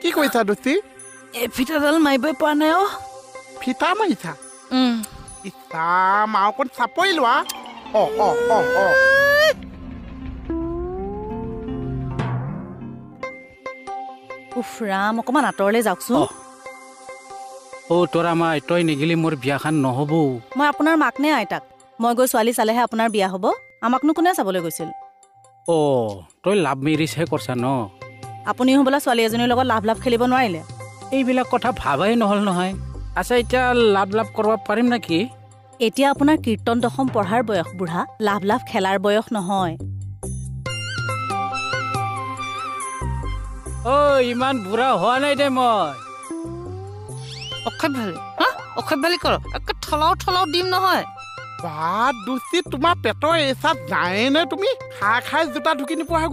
কি কৈছা দোস্তি? এই ফিটাডাল মাৰিবই পৰা নাই অ'। ফিটা মাৰিছা? ইছাম, আৰু অকণ চাপৰি লোৱা। অ অ অ অ। উফ ৰাম, অকণমান আঁতৰলৈ যাওকচোন। অ' তোৰা মাই, তই নিগিলি মোৰ বিয়াখন নহ'ব। মই আপোনাৰ মাক নে আইতাক? মই গৈ ছোৱালী চালেহে আপোনাৰ বিয়া হ'ব। আমাকনো কোনে চাবলৈ গৈছিল? অ' তই লাভ মেৰিজহে কৰছা ন? আপুনি হ'বলা ছোৱালী এজনীৰ লগত লাভ লাভ খেলিব নোৱাৰিলে। এইবিলাক কথা ভাবাই নহ'ল নহয়। আচ্ছা, এতিয়া লাভ লাভ কৰিব পাৰিম নেকি? এতিয়া আপোনাৰ কীৰ্তন দশম পঢ়াৰ বয়স বুঢ়া, লাভ লাভ খেলাৰ বয়স নহয়। অ' ইমান বুঢ়া হোৱা নাই দে মই। অসভ্যালি, হা অসভ্যালি কৰ, একে ঠলাও ঠলাও দিম নহয়। বা দোস্তি, তোমাৰ পেটৰ এচাত নায়ে নে? তুমি খাই খাই জোতা ঢুকি নোপোৱা হৈ